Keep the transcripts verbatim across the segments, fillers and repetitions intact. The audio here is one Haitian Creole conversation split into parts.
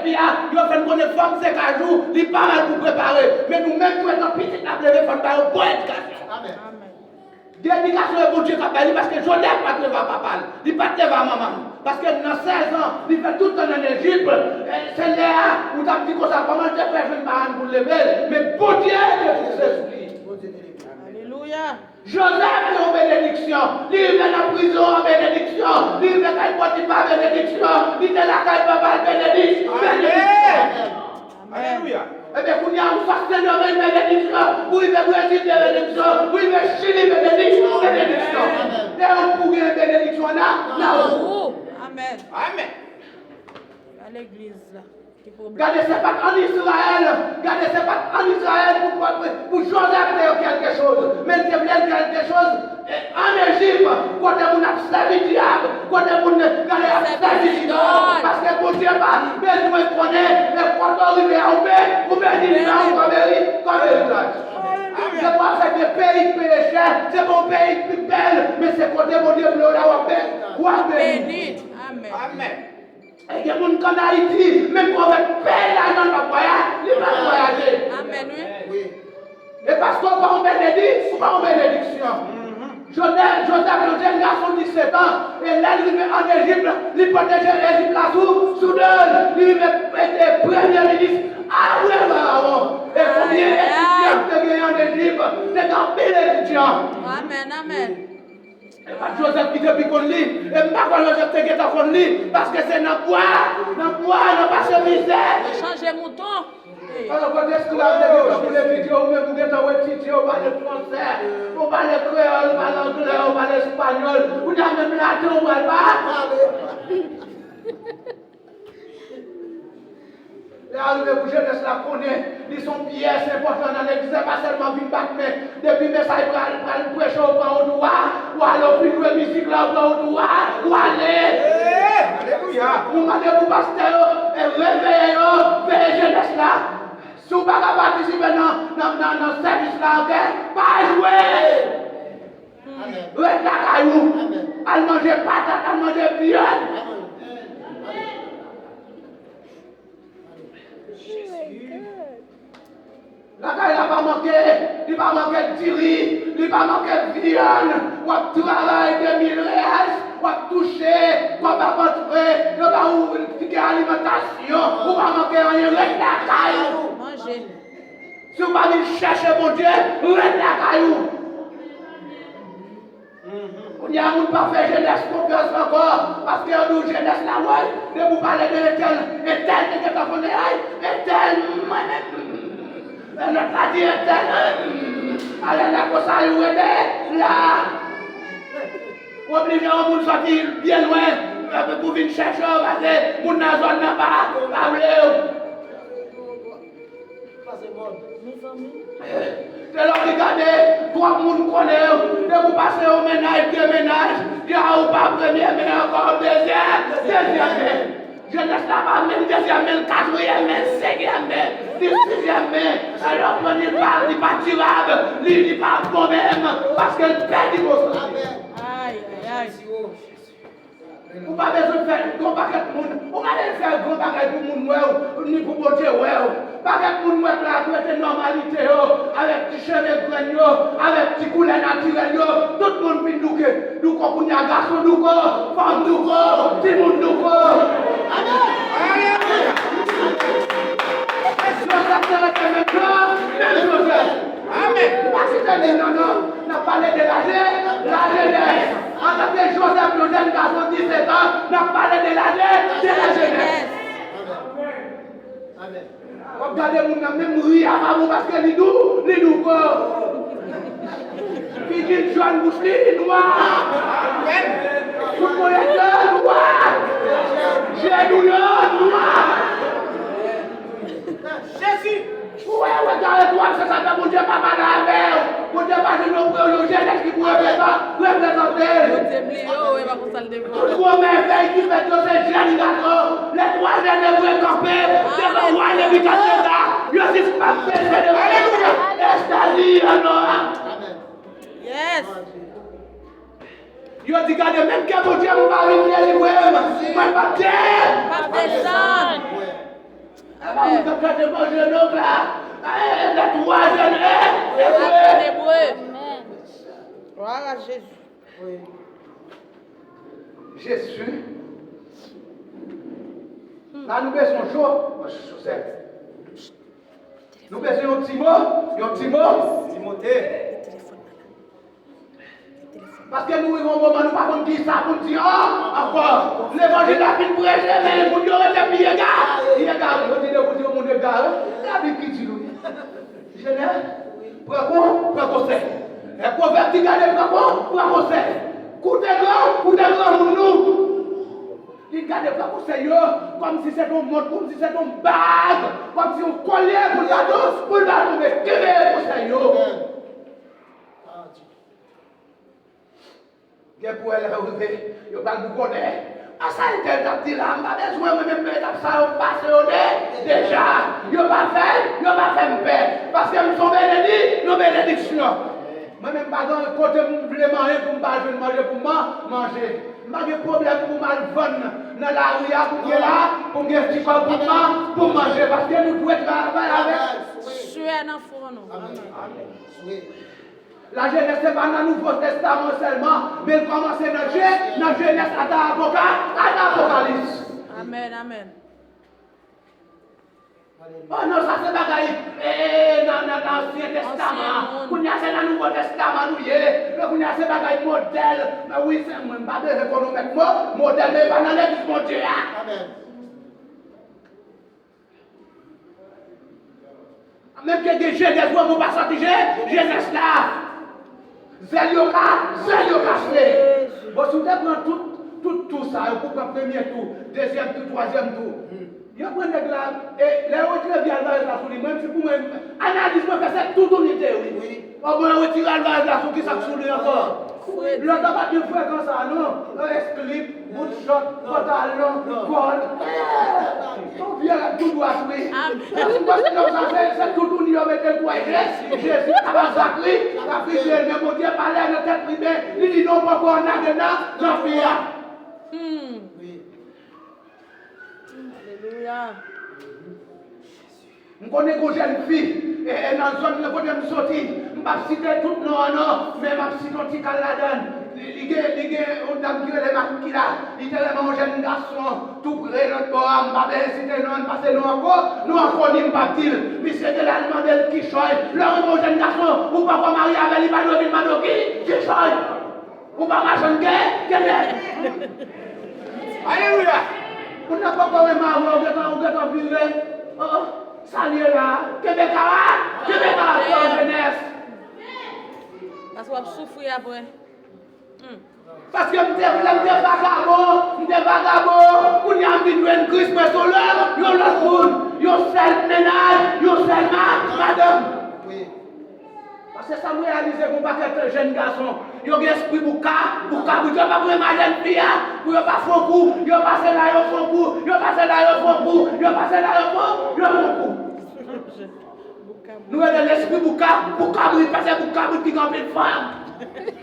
peyi a, yo fè n konnen fanm se kajou, li pa mal pou prepare. Men nou menm tou, etan pitit n ap leve, fò n ba yo bon edikasyon. Amèn. De edikasyon e Bondye k ap bay li, paske Jozèf pa t leve a papa l, li pa t leve a manman l. Paske nan sèz an, li fè tout tan ann Ejip, e se lè a ou t ap di konsa, kòman l te fè jwenn madanm pou l leve l? Men Bondye te fikse sou li. Alelouya. Jozèf te yon benediksyon. Li rive nan prizon an, benediksyon. Li rive kay Potifa, benediksyon. Li te lakay papa l, benediksyon. Benediksyon. Alelouya. Ebyen, kounye a, ou sot Sendomeng, benediksyon. Ou rive Brezil, benediksyon. Ou rive Chili, benediksyon, benediksyon. Lè ou pou gen benediksyon nan, nan ou. Amèn. Amèn. Gade legliz la. Ki pwoblèm? Gade, se pa t ann Izrayèl. Gade, se pa t ann Izrayèl pou, pou, pou Jozèf te yon kèlkechoz. Men l te vle yon kèlkechoz, e, ann Ejip, kote moun ap sèvi dyab, kote moun, gade, ap sèvi zidòl. Paske Bondye pa bezwen konnen, e kote w rive a, ou pe, ou beni li, men ou pa beni, pa beni la. Se pou afè de peyi k peye chè, se pou yon peyi k pi bèl, men se kote Bondye vle w la, w ap beni, w ap beni. Amèn. Amèn. E gen moun k ann Ayiti, menm pwovèb peye lajan l p ap vwayaje, li p ap vwayaje. Amèn, wi. E paske w pa yon benedi-, ou pa yon benediksyon. Jozèf, Jozèf, yon jèn gason disèt an, e lè l rive ann Ejip, li pote Ejip la sou, sou do l, li rive mete premye minis apre Farawon. E konbyen etidyan k te genyen ann Ejip? Te gen anpil etidyan. Amèn, amèn. E pa t Jozèf ki te pi konn li. E m pa kwè Jozèf te gentan konn li. Paske se nan bwa, nan bwa, nan pase mizè. Chanje mouton. Alò, kote esklav te gentan pou l etidye, ou menm ou gentan w etidye, ou pale fransè, ou pale kreyòl, ou pale anglè, ou pale espanyòl. Ou nan menm laten, ou pral pa. Lè a rive pou jenès la konnen li se yon pyès enpòtan nan legliz la, pa sèlman vin bat men. Depi mesaj pral, pral preche, ou pran yon dwa, ou ale, ou fin jwe mizik la, ou pran yon dwa, ou ale. Alelouya. Nou mande pou pastè yo, e, reveye yo, veye jenès la. Si w pa ka patisipe nan, nan, nan, nan sèvis la, oke, pa jwe. Ret lakay ou. Al manje patat, al manje vyann. Lakay la pa manke, li pa manke diri, li pa manke vyann. W ap travay de mil reyal, w ap touche, kòb ap antre, yo ba ou tike alimantasyon, ou pa manke anyen, ret lakay ou. Manje. Si w pa vin chèche Bondye, ret lakay ou. Kounye a, moun pa fè jenès konfyans ankò, paske yo di w jenès la, woy, depi w pale de entèl, entèl te gentan konnen, ay, entèl, mwen menm, lè lòt la di entèl, ale la konsa, yo rete la. Ou oblije yon moun sòti byen lwen, e, pou vin chèche w, paske moun nan zòn nan pa, pa vle w. Se lè w di gade, twòp moun konnen w. Depi w pase yon mennaj, de mennaj, ya ou pa premye men ankò, dezyèm, dezyèm men. Jenès la pa menm dezyèm men, katriyèm men, senkyèm men, li sizyèm men. Alò, pran li pa, li pa dirab, li, li pa bon menm, paske l pèdi konsa. Ay, ay, ay. Ou pa bezwen fè yon pakèt moun. Ou pa bezwen fè gwo bagay pou moun wè w, ni pou Bondye wè w. Pakèt moun wè k la ap rete nòmalite yo, avèk ti cheve grenn yo, avèk ti koulè natirèl yo. Tout moun vin douke. Douko kounye a, gason douko, fanm douko, timoun douko. Amèn. Alelouya. Jozèf te rete menm jan, menm Jozèf. Amèn. Ou pa site li, non, non. N ap pale de laje, lajenès. Antanke Jozèf, yon jèn gason disèt an, n ap pale de laje, de lajenès. Amèn. W ap gade moun nan, menm ri a pa bon paske li dou, li douko. Figi l jòn, bouch li nwa. Kout ponyèt yo nwa. Je nou yo nwa. Jezi! Ou wè, ou wè, gade twòp, se sa fè Bondye pa pale avè w. Bondye pa jwenn yon, yon jenès ki pou reprezan-, reprezante l. Bondye bliye w, e pa konsa l te vle. Tout gwo mèvèy ki fèt yo, se jèn gason. Lè twa jèn Ebre kanpe devan wa Nebikadneza, yo jis pa peze devan. Alelouya! Estali anlò a. Yes! Yo di, gade, menm ke Bondye m pa vin delivre m, mwen p ap de-, p ap desann. Amèn. Sa pa moun k ap chache manje non la. Eh, les trois jeunes, eh, Ebre. Ebre. Glwa a Jezi. Jezi. La nou bezwen yon jo, Joseph. Nou bezwen yon Timo, yon Timo. Timote. Paske nou rive yon moman nou pa konn kisa pou n di ankò. Levanjil la fin preche, men moun yo rete pi ega. Pi ega, yo di de pou di yon moun egare. Labib ki di nou. Jenès, pran kon, pran konsèy. E Pwovèb di gade pran kon, pran konsèy. Koute gran, koute granmoun nou. Li gade pran konsèy yo, kòmsi se t on mont, kòmsi se t on bag, kòmsi yon kolye pou l pa tonbe, pou l pa tonbe. Kenbe konsèy yo. Gen pou wè lè yo rive, yo pral bougonnen. A sa entèl t ap di la, m pa bezwen, mwen menm etap sa yo m pase yo de, deja. Yo pa fè, yo pa fè m pè. Paske m se yon benedi, yon benediksyon. Mwen menm pa gen kote m vle manyen pou m pa jwenn manje pou m man-, manje. M pa gen pwoblèm pou m al vann nan lari a pou m gen la, pou m gen ti kòb pou m man-, pou m manje. Paske nou dwe travay avèk. Swè nan fwon nou. Amèn. Lajenès se pa nan Nouvo Testaman sèlman, men l kòmanse nan Je-, nan Jenès ata Apoka-, ata Apokalips. Amèn, amèn. Oh non, sa se bagay, eh, eh, nan, nan, nan Ansyen Testaman. Kounye a se nan Nouvo Testaman nou ye. Men kounye a se bagay modèl. Men wi, se mwen, m pa bezwen konnen mèt mo, modèl, men e pa nan legliz Bondye a. Amèn. Menm ke gen Jenès, wè, mwen pa sòti Je-, Jenès la. Zèl yo ka, zèl yo ka fre. Bon, si w te pran tout, tout tou sa yo pou pran premye tou, dezyèm tou, twazyèm tou, yo pran nèg la, e lè yo retire vye alvarèz la sou li, mwen, se pou mwen, analiz mwen fè, se toutouni l te ye, wi. Wi. Bon, mwen retire alvarèz la sou ki sa k sou li ankò? Lòt la pa t gen frekan sa a, non. Yo esklip. Bout chòt, pantalon, kòd. Yon vye rad tou dwat, wi. Paske, paske nonm sa, se, se toutouni yo mete l pou al Je-, Jezi, apa Zakri, Zakri kriye l, men Bondye pale nan tèt li, men li di, "Non, poko, n a gen nan, nan fi a." Hmm. Alelouya. M konnen gon jèn fi, e, e, nan zòn nan kote m soti, m p ap site tout non an non, men m ap site yon ti kal ladan l. Li, li gen, li gen yon dam ki rele Makila, li te renmen yon jèn gason tou pre lòt bò a, m pa bezwen site non an, pase non an ko-, non an koni m p ap di l. Misye te la, l mande l kichòy, lè w renmen yon jèn gason, ou poko marye avè l, li pa dwe vin mande w ki, kichòy. Ou pa machann gen, gen nèg. Alelouya. Moun nan poko renmen avè w, ou gentan, ou gentan vire. Oh, oh. Sa l ye la? Kenbe kara, kenbe kara, Jenès. Paske w ap soufri apre. Hmm. Paske m te, lè m te vagabon, m te vagabon, kounye a m vin jwenn Kris, mwen se yon lòt, yon lòt moun, yon sèl mennaj, yon sèl ma-, madanm. Wi. Paske sa m reyalize, gon pakèt jèn gason, yo gen espri boukabrit, boukabrit, yo p ap renmen jèn fi a, pou yo pa fè yon kou, yo pase la, yo fè yon kou, yo pase la, yo fè yon kou, yo pase la, yo fè, yo fè yon kou. Nou rele l espri bouka-, boukabrit, paske boukabrit ki gen anpil fanm.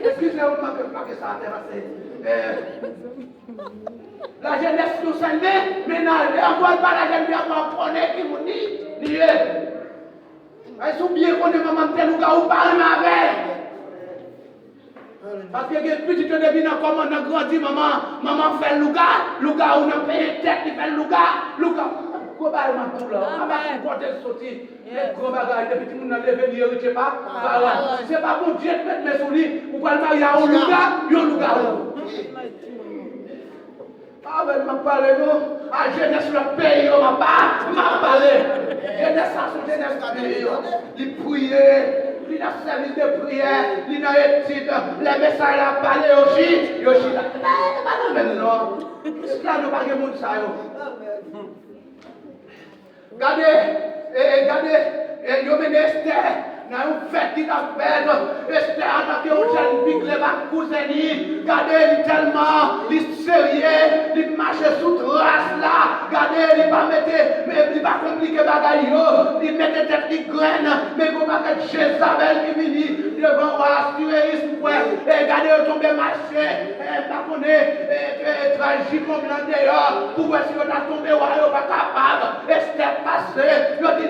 Eskize m, m ap make sa atè, paske, eh, lajenès nou sèlman, men nan lè ankò l pa lajèn, men ankò konnen ki moun li, li ye. Ay, si w byen konnen manman m te lougawou, pa renmen avè l. Paske gen pitit yo depi nan kòman nan grandi, manman, manman fè l louga-, lougawou nan penyen tèt, li fè l louga-, louga-, gwo bagay m ap di w la, a pa ki kote l soti, men gran bagay, depi timoun nan leve, li eritye pa, paran. Si se pa Bondye k met men sou li, ou pral marye a yon louga-, yon lougawou. Pa avè l m ap pale non. A jenès lòt peyi yo m ap pa-, m ap pale. Jenès sa se jenès peyi yo. Li priye, li nan sèvis de priyè, li nan etid. Lè mesaj la ap pale, yo chi-, yo chita. E pa nan men l non. Esklav yo pa gen moun sa yo. Gade, e, e, gade, e, yo mennen Estè nan yon fèt ki t ap fèt. Estè, antanke yon jèn fi, k leve ak kouzen li, gade, li tèlman, li serye, li mache sou tras la. Gade, li pa mete, men li pa konplike bagay yo. Li mete tèt li grenn, men gon pakèt Jezabèl ki vini devan wa Asireyis, m kwè. E gade, yo tonbe mache. E, m pa konnen, e, e, tray jipon blan deyò, pou wè si yo ta tonbe, wa yo pa kapab. Estè pase,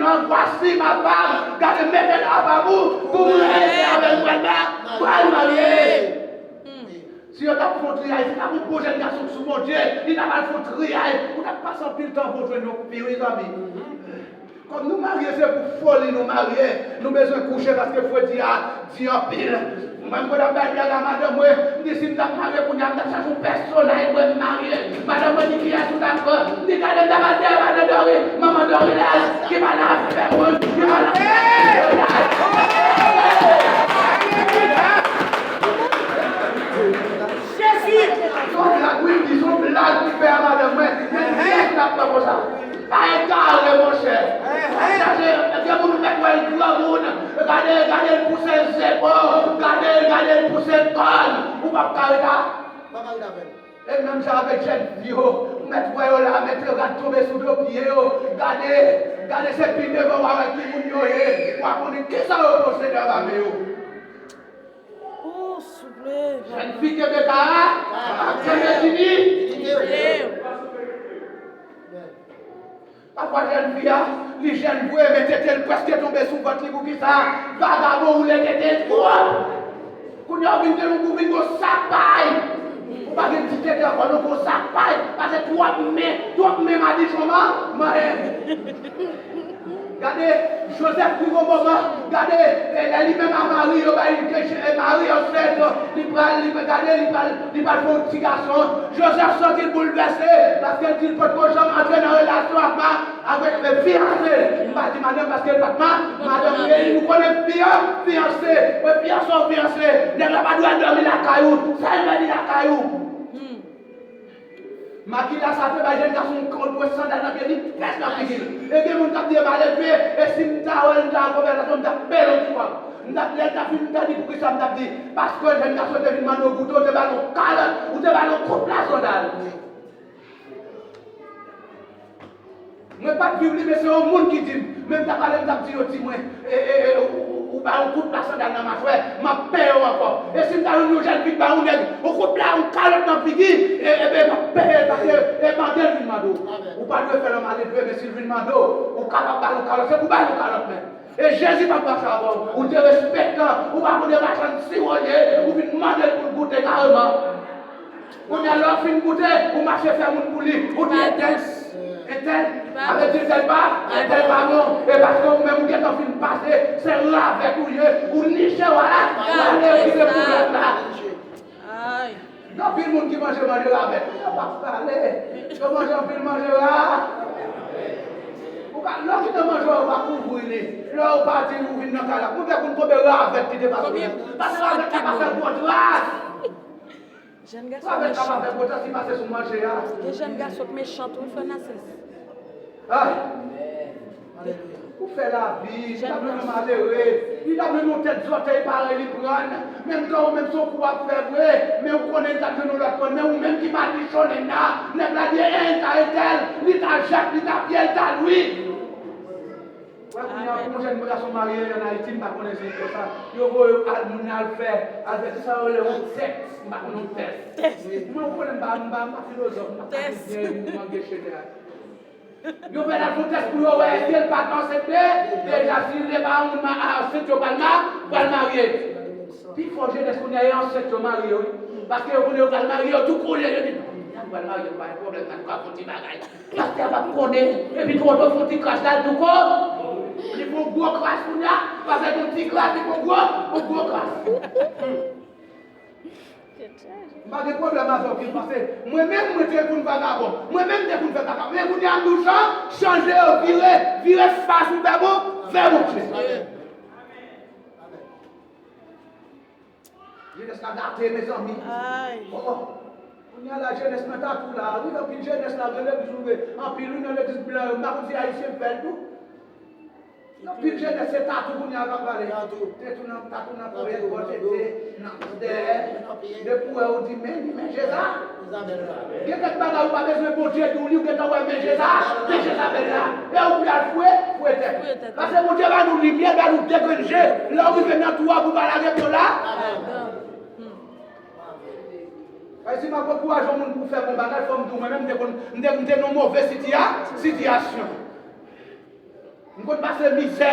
Voici ma femme, gade, mete l anba m, pou mwen rete avè l, pral ma-, pral marye. Si yo t ap fè yon triyay, si t ap yon bon jèn gason sou Bondye, li t ap al fè yon triyay, ou t ap pase anpil tan pou w jwenn yon fi, wi, zanmi. Kòm nou marye, se pou foli nou marye, nou bezwen kouche paske fredi a di anpil. Mwen, m konn ap bay blag a madanm mwen, m di si m t ap marye kounye a, m t ap chache yon pèsonaj mwen marye. Madanm mwen di kiyès ou t ap pran? M di gade m t ap al dèyè madan Dori, manman Dorilès, ki pa nan afè moun, ki pa nan afè moun. Jezi! Se yon blag, wi, m di se yon blag pou fè a madanm mwen. Men kiyès ou t ap pran konsa? Pa egare, monchè. Chache, gen moun ou mèt wè l granmoun. Gade, gade l pouse zepo. Gade, gade l pouse kòn. Ou p ap ka ret a. Pa ka ret avè l. E menm jan avèk jèn fi yo, ou mèt wè yo la, mèt rad tonbe sou do pye yo. Gade, gade se pi devan w a wè ki moun yo ye. W a konnen kisa yo posede anba men yo. Oh, souple. Jèn fi kenbe kara, kenbe tini. Pafwa jèn fi a, li jèn vre, men tete l prèske tonbe sou vant li. Poukisa? Vagabon woule tete l twòp. Kounye a w vin gen yon gou, vin gen yon sak pay. Ou pa gen ti tete ankò non, gen yon sak pay. Pase twòp men, twòp men madichon man, manyen. Gade, Jozèf rive yon moman, gade, e, lè li menm a Mari, yo bay, e, Mari ansent, li pral, li, gade, li pral, li pral fè yon ti gason. Jozèf santi l boulvèse, paske l di l potko janm antre nan relasyon ak ma-, avèk, e, fiyanse l. M pa di madanm paske l pa t ma-, madanm li ye, nou konnen fiyan-, fiyanse, e, fiyanse w fiyanse, nèg la pa dwe al dòmi lakay ou, sèl lè li lakay ou. Makila sa te bay jèn gason yon dwèt sandal nan pye li, pès nan figi l. E gen moun k ap di e maledve, e si m ta wè l, m ta an konvèsasyon, m t ap peye l yon ti kòb. M t ap, lè l ta fin, m ta di poukisa, m t ap di, paske jèn gason te vin mande w goute, ou te ba l yon kalòt, ou te ba l yon kout la sandal. Mwen pa t viv li, men se yon moun ki di m. Men m ta pale, m t ap di yo, di mwen, e, e, e, ou, ou, ou ba yon kout la sandal nan machwè, m ap peye w ankò. E si m ta jwenn yon jèn fi k ba yon nèg yon kout la, yon kalòt nan figi, e, e ben, m ap peye l paske e mande l vin mande w. Ou pa dwe fè l an maledve, men si l vin mande w, ou kapab ba l yon kalòt, se pou ba l yon kalòt menm. E Jezi p ap mache avè w. Ou derespektan, ou pa konn e machann siwo l ye, ou vin mande l pou l goute kareman. Kounye a, lè w fin goute, ou mache fè moun pou li. Ou di entèl, entèl, sa vle di entèl pa, entèl pa bon. E paske ou menm ou gentan fin pase, se ravèt ou ye, ou niche w a la, ou ale ou kite pou lòt la. Gen anpil moun ki manje manje ravèt, yo p ap pale. Yo manje anpil manje ra. Ou pa, lè w kite manje w, ou pa kouvri li. Lè w pati, ou vin nan kay la. Mwen fè konn konbyen ravèt ki te pase la. Pase ravèt la pa fè gwo tras. Jèn gason mechan. Ravèt la pa fè gwo tras, li pase sou manje a. Gen jèn gason k mechan tou, frè Nasis. Ay! Pou fè lavi, li t ap jwenn yon malere, li t ap jwenn yon tèt zòtèy parèy li pran, menm jan ou menm se yon kou w ap fè vre, men ou konnen li t ap jwenn yon lòt pran, men ou menm ki madichonnen nan, nèg la di en ta entèl, li ta Jak, li ta Pyè, li ta Lwi. Wè kounye a pou yon jèn gason marye ann Ayiti, m pa konnen si l konsa, yo voye al moun al fè, al fè se sa yo rele yon tès, m pa konnen yon tès. Mwen ou konnen m pa, m pa, m pa filozòf, m pa ka di byen, m manje chede a. Yo fè l al fè yon tès pou yo wè èske l pa t ansent de, deja si l te pa yon moun ma-, ansent yo pral ma-, pral marye. Pifò jenès kounye a e ansent yo marye wi. Paske yo konnen yo pral marye, yo tou konnen, yo di, "Non, nou pral marye, nou pa gen pwoblèm, nou ka fè yon ti bagay." Pastè a p ap konnen, epi twò twò fè yon ti kras la, l tou ko. Li fè yon gwo kras kounye a, pastè fè yon ti kras, li fè yon gwo, yon gwo kras. M pa gen pwoblèm avè w, Pil, paske mwen menm, mwen te konn vagabon. Mwen menm, m te konn fè vagabon. Men kounye a, m di w, Jan, chanje yo, vire, vire fas ou vè bon, vè Bondye. Jenès la gate, mezanmi. Oh, oh. Kounye a la, jenès nan tatou la. Wi, anpil jenès la, gen legliz ouvè. Anpil, wi, nan legliz blan yo. M pa konn si ayisyen fè l tou. Anpil jenès se tatou kounye a k ap pale. Tatou. Te tou nan, tatou nan kole, bò tete, nan dèyè. Depi w wè ou di men li, men Jeza. Gen kèk bagay ou pa bezwen Bondye di w li, ou gentan wè men Jeza, men Jezabèl la. E ou vle al fouye, fouye tèt. Fouye tèt. Paske Bondye ba nou limyè, ba nou de grenn je. Lè ou rive nan twou a pou pa lage pye w la. Paske si m ap ankouraje yon moun pou fè bon bagay, fò m di w mwen menm, m te konn, m te, m te nan yon move sitiya-, sitiyasyon. M konn pase mizè.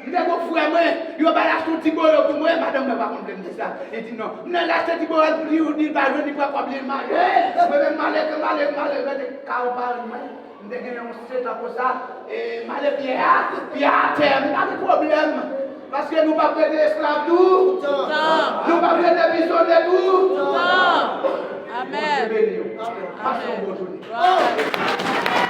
M te gon frè mwen, yo ba l achte yon ti boyo pou mwen, madanm mwen pa konn vle m di sa. Li di non. M nan l achte ti boyo pou li, li pa jwenn, li pran kòb li, l male. Mwen menm male, male, male, male, ka ou pa mwen. M te gen yon sèt an konsa, e male pyè a, pyè a atè, m pa gen pwoblèm. Paske nou p ap rete esklav tou. Toutan. Nou p ap rete prizonye tou. Toutan. Amèn. Bondye beni w. Pase yon bon jounen. Glwa a Dye.